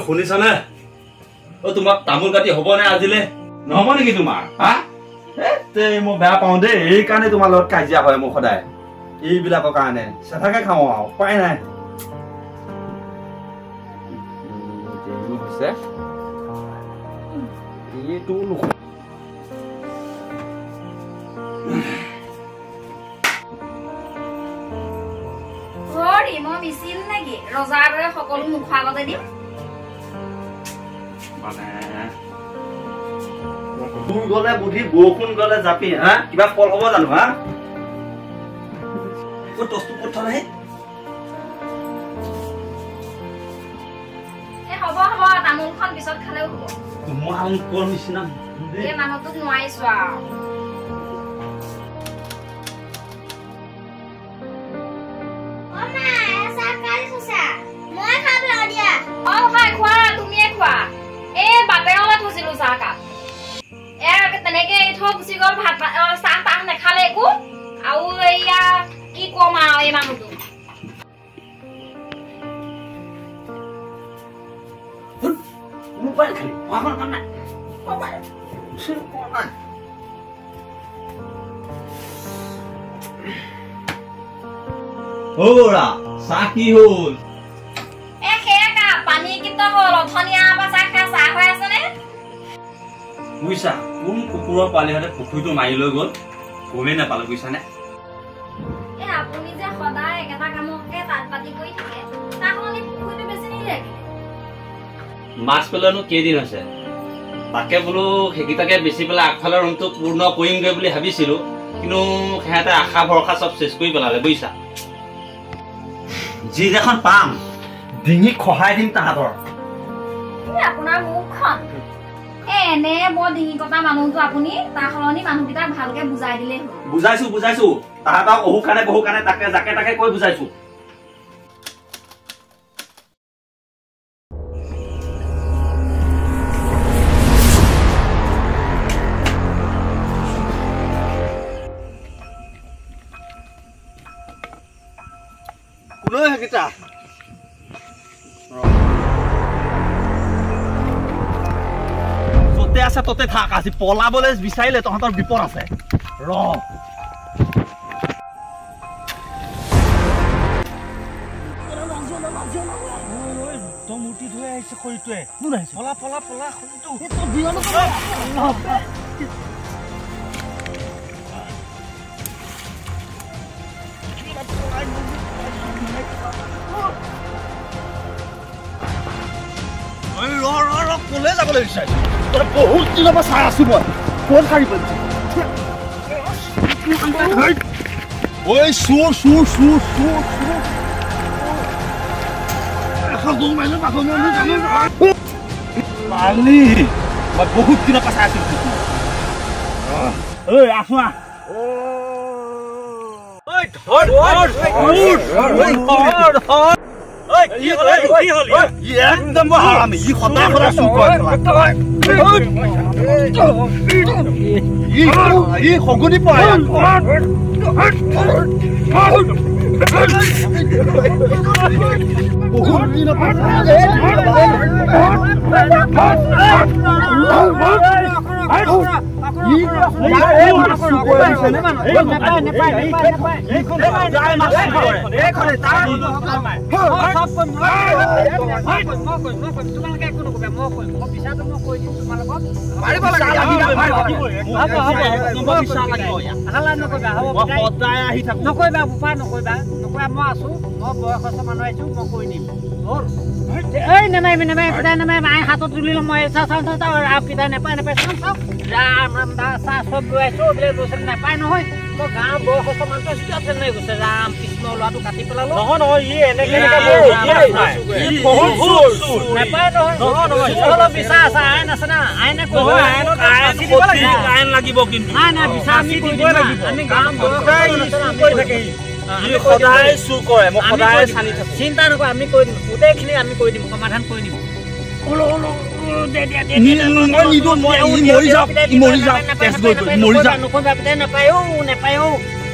শুনিছানে? অ তোমাক তামোল কাটি হ'ব নে আজিলে? নহ'ব নেকি তোমাৰ? হা, মই বেয়া পাওঁ দেই, এইকাৰণে তোমাৰ লগত কাজিয়া হয় মোৰ সদায়, এইবিলাকৰ কাৰণে চেঠাকে খাওঁ আৰু উপায় নাই। হৈছে এইটো মই মিছিল নেকি ৰজাৰ দৰে সকলো মুখৰ আগতে দিম? মানে দূৰ গলে বুদ্ধি, বৰষুণ গলে জাপি, হা কিবা ফল হ'ব জানো? হা, টচটো ক'ত থলে? হ'ব হ'ব, তামোলখন পিছত খালেও হ'ব। তোমালোকৰ নিচিনা এই মানুহটোক নোৱাৰিছো আৰু। খোৱা, তুমিয়ে খোৱা। এই বাপেৰলৈ থৈছিলো চাহ কাপ, এ তেনেকে এৰি থৈ গুচি গ'ল। ভাত চাহ তাহ নেখালে একো আৰু। এইয়া কি কম আৰু এই মানুহটো। চাহ কি হ'ল? পানী কিটা হ'ল? অথনিয়াৰ পৰা চাহ খাই চাহ হৈ আছেনে? বুজিছা, কোন কুকুৰৰ পোৱালিহঁতে পুখুৰীটো মাৰি লৈ গ'ল গমেই নাপালো, বুজিছানে? এ আপুনি যে সদায় একেটা কামকে তাঁত বাতি কৰি থাকে, তাৰ সলনি পুখুৰীটো বেছি নিদিয়ে? মাছ পেলোৱানো কেইদিন হৈছে, তাকে বোলো সেইকেইটাকে বেচি পেলাই আগফালৰ ৰুমটো পূৰ্ণ কৰিমগৈ বুলি ভাবিছিলো, কিন্তু সিহঁতে আশা ভৰসা চব চেচ কৰি পেলালে, বুজিছা। যিদিনাখন পাম ডিঙি খহাই দিম তাহাঁতৰ। আপোনাৰ মুখখন এনে বৰ ডিঙি কটা মানুহটো আপুনি, তাৰ সলনি মানুহকেইটাক ভালকে বুজাই দিলেই হ'ল। বুজাইছো বুজাইছো তাহাঁতক, অহু কাৰণে বহু কাৰণে তাকে জাকে তাকে কৈ বুজাইছো। কোনে সেইকেইটা? য'তে আছে ততে থাক, আজি পলাবলৈ বিচাৰিলে তহঁতৰ বিপদ আছে। ৰ মূৰ্তি ধুই আহিছে শৰীৰটোৱে। পলা পলা পলা শৰীৰটো। ৰ ৰ ৰ, ক'লে যাবলৈ বিচাৰিছো? তই বহুত দিনৰ পৰা চাই আছো মই, ক'ত সাৰি পাৰিছ? ঐ চোৰ চোৰ চোৰ চোৰ চোৰ, পালি। মই বহুত দিনৰ পৰা চাই আছিলো। ঐ আছো আহ। ধৰ ধৰ ধৰ। একদম হাৰামি, ই সদায় সদায় চুৰ কৰে। ই শগুনি পৰে। বহুত দিনৰ নকৰিবা বোপা, নকৰিবা নকৰিবা, মই আছো, মই বয়সস্থ মানুহ আহিছো, মই কৈ দিম। এই নেমাৰিবি নেমাৰিবি, পিতাই নেমাৰিবি, আই হাতত তুলি ল'ম মই। চাওঁ চাওঁ চাওঁ, আৰু পিতাই নেপায় নেপায়, চাওঁ চাওঁ, ৰাম ৰাম দা চাহ চব লৈ আহিছো, এইবিলাক ল'ৰা ছোৱালী নাপায় নহয়। মই গাঁৱৰ বয়সস্থ মানুহটো আছো, কিয় তেনেকৈ গৈছে? ৰাম কৃষ্ণ, ল'ৰাটো কাটি পেলালো। নহয় নহয়, ই এনেকে নাপায় নহয়। অলপ বিচাৰ আছে, আইন আছে না, আইনে কৰিব, আইন লাগিব কিন্তু। নাই নাই, বিচাৰ আমি কৰিবই লাগিব। আমি গাঁৱৰ বয়সস্থ কৰি থাকে, সদায় চুৰ কৰে, মই সদায় চানি থাকো। চিন্তা নকৰে, আমি কৰি দিম, গোটেইখিনি আমি কৰি দিম, সমাধান কৰি দিম।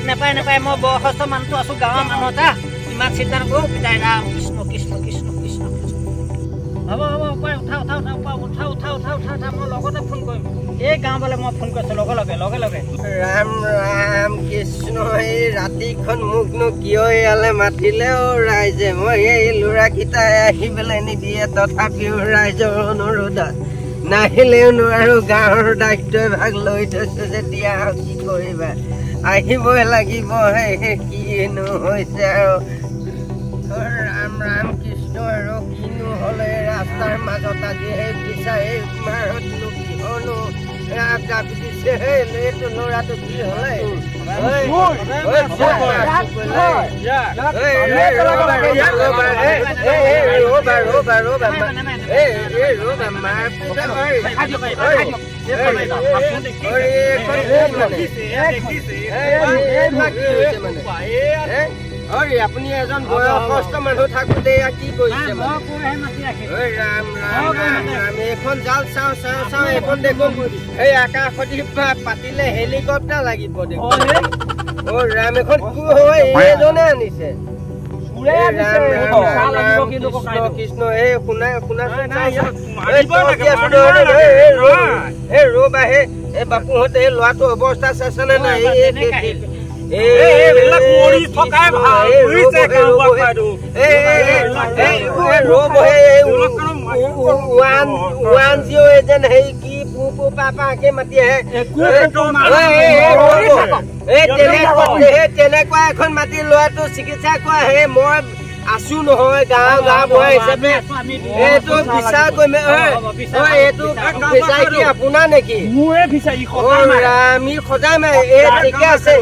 নাপায় নাপায়, মই বয়সস্থ মানুহটো আছো, গাঁৱৰ মানুহ এটা, ইমান চিন্তা নকৰো। পিতাই ৰাম কৃষ্ণ কৃষ্ণ কৃষ্ণ কৃষ্ণ। হ'ব হ'ব উঠা উঠা উঠা উঠা উঠা উঠা উঠা উঠা মই লগতে ফোন কৰিম। এই গাঁও বোলে মই ফোন কৰিছো লগে লগে লগে লগে। ৰাম ৰাম কৃষ্ণ, এই ৰাতিখন মোকনো কিয় ইয়ালে মাতিলে অ ৰাইজে? মই এই ল'ৰাকেইটাই আহি পেলাই নিদিয়ে, তথাপিও ৰাইজৰ অনুৰোধত নাহিলেও নোৱাৰো। গাঁৱৰ দায়িত্বই ভাগ লৈ থৈছো যেতিয়া কি কৰিবা, আহিবই লাগিব। কিনো হৈছে আৰু। ৰাম ৰাম কৃষ্ণ, আৰু কিনো হ'লে ৰাস্তাৰ মাজত আজি সেই বিচাৰি মাৰতনো কিহনো দিছে? এইটো ল'ৰাটো কি হ'লে? আপুনি এজন বয়সস্থ মানুহ থাকোতে কি কৰিছে? ৰাম ৰাম ৰাম, এইখন জাল চাওঁ চাওঁ চাওঁ, এইখন দেখোন এই আকাশদি পাতিলে হেলিকপ্টাৰ লাগিব দেখোন। অ ৰাম, এইখন কি হয়? এইজনে আনিছে। কৃষ্ণ, এই শুনা শুনাচোন, এই ৰ'বা হে, এই বাপুহঁতে এই ল'ৰাটোৰ অৱস্থা চাইছেনে নাই? তেনেকুৱা এখন মাটি লোৱাটো চিকিৎসা কৰা। হে মই আছো নহয় গাঁও গাঁও বুঢ়া হিচাপে, এইটো বিচাৰ কৰিম। এইটো বিচাৰ কি আপোনাৰ নেকি? আমি সজাই মাৰে। এই ঠিকে আছে,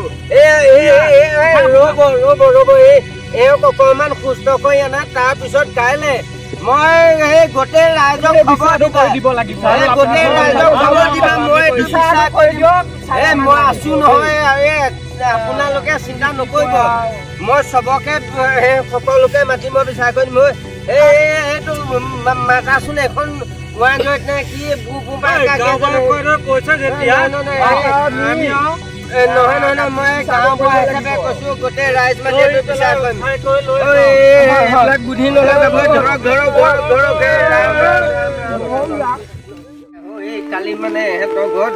ৰ'ব ৰ'ব ৰ'ব, এই এওঁক অকণমান সুস্থ কৰি আনা, তাৰপিছত কাইলৈ মই সেই গোটেই ৰাইজক খবৰ দিব লাগিব। গোটেই ৰাইজক খবৰ দিবা, মই এইটো বিচাৰ কৰি দিম। এই মই আছো নহয়, এই আপোনালোকে চিন্তা নকৰিব, মই চবকে সকলোকে মাতি মই বিচাৰ কৰিম। মই এই এইটো মাতাচোন এখন ওৱান নে কি নহয় নহয় নহয়, মই গাঁও বুঢ়া হিচাপে কৈছো, গোটেই ৰাইজ মাতি এইটো বিচাৰ কৰিম। এইবিলাক বুদ্ধি নলগাব, ধৰক ধৰক ধৰক। এই কালি মানে এহেঁতৰ ঘৰত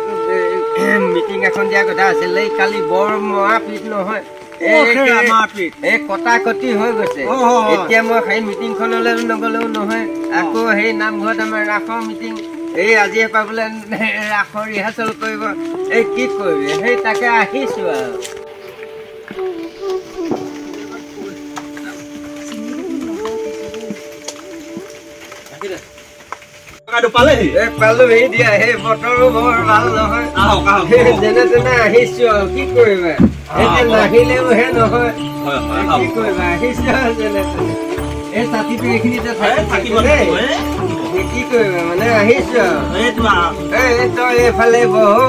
মিটিং এখন দিয়া কথা আছিল। এই কালি বৰ মৰাপিট নহয়, এই কটাকটি হৈ গৈছে। এতিয়া মই সেই মিটিংখনলৈ নগলেও নহয়, আকৌ সেই নামঘৰত আমাৰ ৰাসৰ মিটিং, এই আজিয়ে পাবলৈ ৰাসৰ ৰিহাৰ্চেল কৰিব। এই কি কৰিবি, সেই তাকে আহিছো আৰু। পালোহি দিয়া, সেই বতৰো বৰ ভাল নহয়, যেনে তেনে আহিছো আৰু কি কৰিবা। এতিয়া নাহিলেওহে নহয়, কি কৰিবা, আহিছো আৰু যেনে তেনে। এই ছাতিটো এইখিনিতে থাকিব দেই, কি কৰিবা মানে আহিছো আৰু। এই তই এইফালে বহো।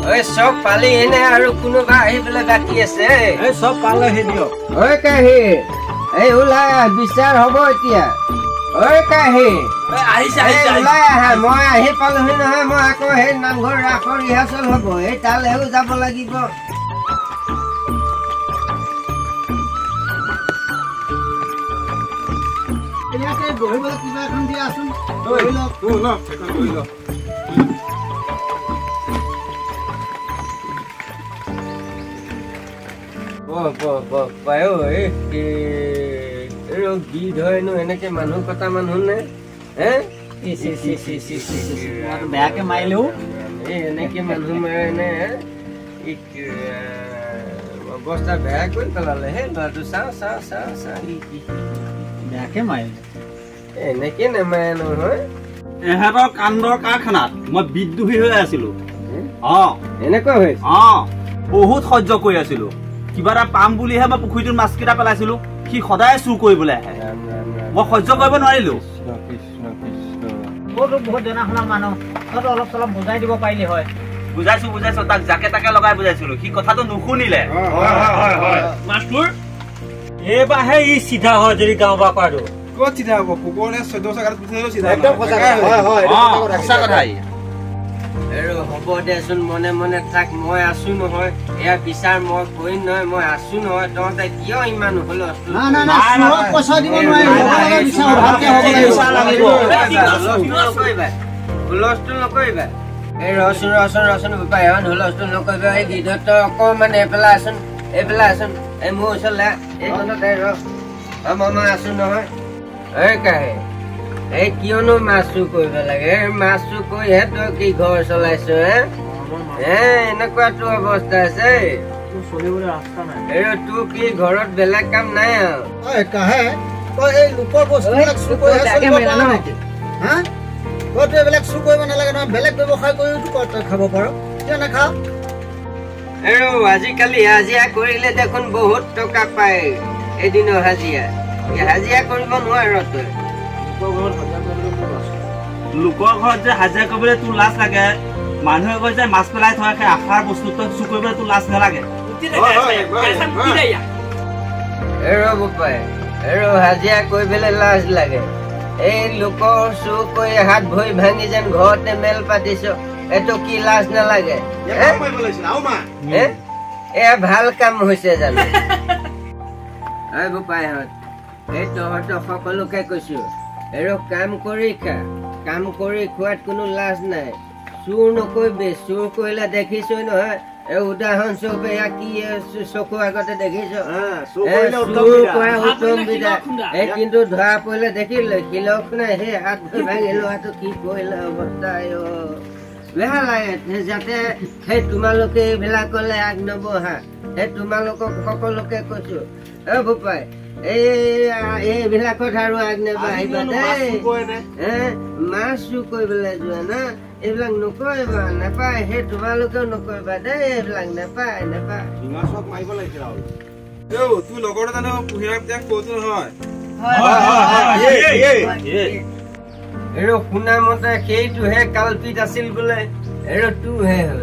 ঐ চব পালি এনে আৰু কোনোবা আহি পেলাই বাকী আছে? চব পালেহি দিয়ক। ঐ কাহী, এই ওলাই আহ, বিচাৰ হ'ব এতিয়া। ঐ কাহী, ওলাই আহা, মই আহি পালোহি নহয়। মই আকৌ সেই নামঘৰ ৰাসৰ ৰিহাৰ্চেল হ'ব, এই তালৈও যাব লাগিব। বহিবলৈ কিবা এখন দিয়াচোন। গীত ধৰেনো এনেকে মানুহ কটা মানুহ নে? বেয়াকে মাৰিলেও এই এনেকে মানুহ মাৰে নে? অৱস্থা বেয়া কৰি পেলালে হে ল'ৰাটো। চাওঁ চাওঁ চাওঁ চাওঁ, বেয়াকে মাৰিলে, এনেকে নেমাৰে নহয়। এহেঁতৰ কাণ্ডৰ কাৰখানাত মই বিদ্ৰোহী হৈ আছিলো। অ এনেকুৱা হৈছে। অ বহুত সহ্য কৰি আছিলো, কিবা এটা পাম বুলিহে মই পুখুৰীটোত মাছকেইটা পেলাইছিলো। সি সদায় চুৰ কৰিবলৈ আহে, মই সহ্য কৰিব নোৱাৰিলো। বহুত জনা শুনা মানুহ, তই অলপ চলপ বুজাই দিব পাৰিলি হয়। বুজাইছো বুজাইছো, তাক জাকে তাকে লগাই বুজাইছিলো, সি কথাটো নুশুনিলে। মাছটোৰ এইবাৰহে ই চিধা হয় যদি গাঁও বা কৰাটো। ক'ত চিধা হ'ব? কুকুৰনে 14 বছৰ গাঁত পুতি চিধা। সঁচা কথা। আৰু হ'ব দেচোন, মনে মনে থাক, মই আছো নহয়, এয়া বিচাৰ মই কৰিম নহয়, মই আছো নহয়, তহঁতে কিয় ইমান হুলস্থুল? হুলস্থুল নকৰিবা। এই ৰচোন ৰচোন ৰচোন বোপাই, ইমান হুলস্থুল নকৰিবা। এই গীতত তই অকণমান এইফালে আছোন, এইফালে আছোন, এই মোৰ ওচৰলৈ এইখনত ৰ, মই আছো নহয়। এই কাহে, এই কিয়নো মাছ চুৰ কৰিব লাগে? এই মাছ চুৰ কৰিহে তই কি ঘৰ চলাইছ? হে, এনেকুৱা তোৰ অৱস্থা আছে? এই তোৰ কি ঘৰত বেলেগ কাম নাই আৰু? কাহে, তই এই লোকৰ বস্তুবিলাক চুৰ কৰিহে চলিব পাৰ নেকি? হা, তইতো এইবিলাক চুৰ কৰিব নালাগে নহয়, বেলেগ ব্যৱসায় কৰিও তই খাব পাৰ, কিয় নাখাৱ? আৰু আজিকালি হাজিৰা কৰিলে দেখোন বহুত টকা পায় এদিনৰ হাজিৰা, হাজিৰা কৰিব নোৱাৰ তই। লোকৰ ঘৰত যে হাজিৰা কৰিবলৈ তোৰ লাজ লাগে, মানুহে কয় যে মাছ পেলাই থোৱা সেই আশাৰ বস্তু তই চুৰ কৰিবলৈ তোৰ লাজ নালাগে? বোপাই, আৰু হাজিৰা কৰিবলৈ লাজ লাগে? এই লোকৰ চুৰ কৰি হাত ভৰি ভাঙি যেন ঘৰতে মেল পাতিছ, এইটো কি লাজ নালাগে? এয়া ভাল কাম হৈছে জানো? ঐ বোপাইহঁত, এই তহঁতক সকলোকে কৈছো, আৰু কাম কৰি খা, কাম কৰি খোৱাত কোনো লাজ নাই। চুৰ নকৰিবি, চুৰ কৰিলে দেখিছই নহয়, এই উদাহৰণস্বৰূপে ইয়াক কি চকুৰ আগতে দেখিছ, চুৰ কৰা উত্তম বিদা। এই কিন্তু ধৰা পৰিলে দেখিলে শিলক নাই, সেই হাত ভৰি ভাঙি লোৱাটো কি কৰিলে অৱস্থা বেয়া লাগে। যাতে সেই তোমালোকে এইবিলাকলে আগ নবঢ়া, সেই তোমালোকক সকলোকে কৈছো। অ বোপাই, এই এইবিলাকত আৰু আগ নাবাঢ়িবা দেই। মাছ চুৰ কৰিবলৈ যোৱা না, এইবিলাক নকৰিবা, নাপায়। সেই তোমালোকেও নকৰিবা দেই, এইবিলাক নাপায় নাপায়। তোৰ লগৰ জানো কৈছো নহয়? আৰু শুনা মতে সেইটোহে কালপিত আছিল বোলে, আৰু তোৰহে হ'ল।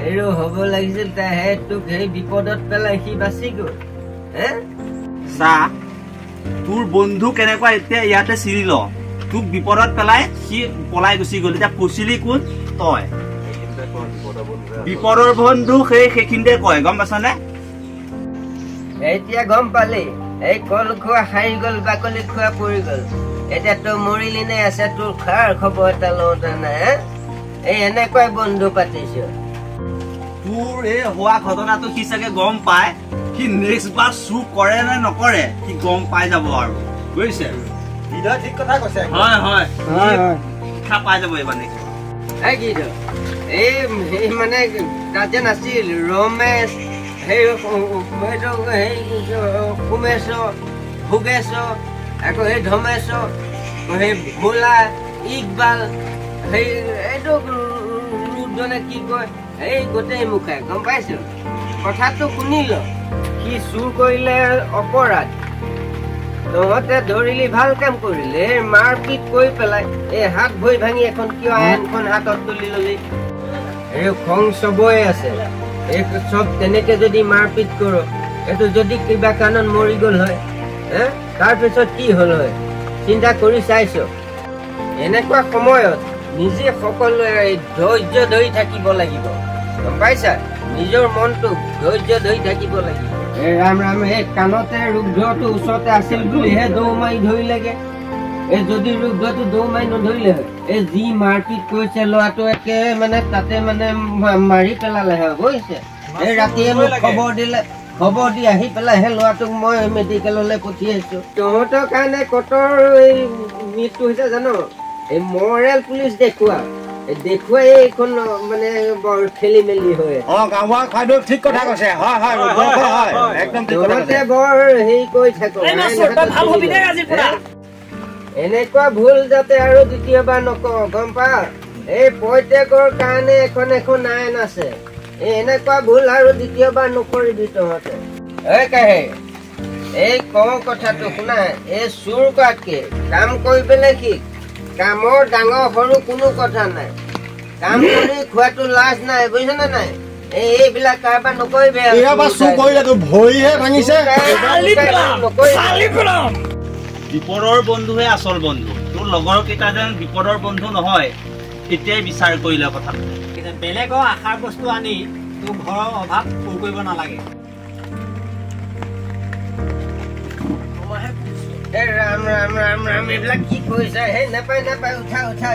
আৰু হ'ব লাগিছিল তাইহে তোক সেই বিপদত পেলাই সি বাচি গ'ল। হে চা, তোৰ বন্ধু কেনেকুৱা এতিয়া ইয়াতে চিনি ল। তোক বিপদত পেলাই সি পলাই গুচি গ'ল, এতিয়া ফচিলি কোন? তই। বিপদৰ বন্ধু সেইখিনিতে কয়, গম পাইছনে? এতিয়া গম পালি, এই কল খোৱা সাৰি গ'ল, বাকলি খোৱা পৰি গ'ল। এতিয়া তই মৰিলি নে আছে তোৰ খোৱাৰ খবৰ এটা লওঁতে নাই? এই এনেকুৱাই বন্ধু পাতিছ। তোৰ এই হোৱা ঘটনাটো সি চাগে গম পায়, সি নেক্সট বাৰ চুৰ কৰে নে নকৰে সি গম পাই যাব আৰু, বুজিছে? ঠিক কথা কৈছে। হয় হয়, শিক্ষা পাই যাব এইবাৰ নেক্সট। এই মানে তাত যে নাছিল ৰমেশ, সেই সোমেশ, ভোগেশ, আকৌ সেই ধমেশ, সেই ভোলা, ইকবাল, সেই এইটো ৰুদ্ৰনে কি কয়, এই গোটেই মুখাই গম পাইছো। কথাটো শুনি ল, সি চুৰ কৰিলে অপৰাধ, তহঁতে ধৰিলি ভাল কাম কৰিলি। এই মাৰপিট কৰি পেলাই এই হাত ভৰি ভাঙি এখন কিয় আইনখন হাতত তুলি ললি? এই খং চবৰে আছে, এই চব তেনেকে যদি মাৰপিট কৰ, এইটো যদি কিবা কাৰণত মৰি গ'ল হয়, হে তাৰপিছত কি হ'ল হয় চিন্তা কৰি চাইছ? এনেকুৱা সময়ত নিজে সকলোৱে ধৈৰ্য ধৰি থাকিব লাগিব, গম পাইছা? নিজৰ মনটোক ধৈৰ্য ধৰি থাকিব লাগিব। এই ৰাম ৰাম, এই কাণতে ৰুদ্ধটো ওচৰতে আছিল বুলিহে দৌৰ মাৰি ধৰিলেগে। এই যদি ৰুদ্ধটো দৌৰ মাৰি নধৰিলে হয়, এই যি মাৰপিট কৰিছে ল'ৰাটো একে মানে তাতে মানে মাৰি পেলালে হয়, বুজিছে? এই ৰাতিয়ে মোক খবৰ দিলে, খবৰ দি আহি পেলাই সেই ল'ৰাটোক মই মেডিকেললৈ পঠিয়াইছো। তহঁতৰ কাৰণে কতৰ এই মৃত্যু হৈছে জানো? এই মৰেল পুলিচ দেখুওৱা দেখুৱাই এইখন মানে বৰ খেলি মেলি হৈ ঠিক কথা কৈছে। তহঁতে বৰ হেৰি কৰি থাক, এনেকুৱা ভুল যাতে আৰু দ্বিতীয়বাৰ নকৰ, গম পা? এই প্ৰত্যেকৰ কাৰণে এখন এখন আইন আছে, এই এনেকুৱা ভুল আৰু দ্বিতীয়বাৰ নকৰিবি তহঁতে। এই কাহে, এই কওঁ কথাটো শুনা, এই চুৰ কৰাতকে কাম কৰিবলৈ শিক। কামৰ ডাঙৰ সৰু কোনো কথা নাই, কাম কৰি খোৱাটো লাজ নাই, বুজিছনে নাই? এইবিলাক কাৰবাৰ নকৰিবি। বিপদৰ বন্ধুহে আচল বন্ধু। তোৰ লগৰ কেইটা যেন বিপদৰ বন্ধু নহয়, এতিয়াই বিচাৰ কৰিলে কথাটো। বেলেগৰ আশাৰ বস্তু আনি তোৰ ঘৰৰ অভাৱ পূৰ কৰিব নালাগে। ৰাম ৰাম ৰাম ৰাম, এইবিলাক কি কৰিছা? সেই নাপায় নাপায়, উঠা উঠা।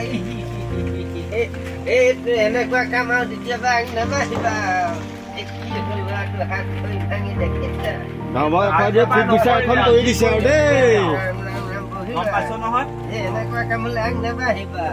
এই এনেকুৱা কাম আৰু দ্বিতীয়বাৰ আগ নাবাঢ়িবা। কি হ'ল, ল'ৰাটো হাত ভৰি ভাঙি দেখিছা? এনেকুৱা কাম হ'লে আগ নাবাঢ়িবা।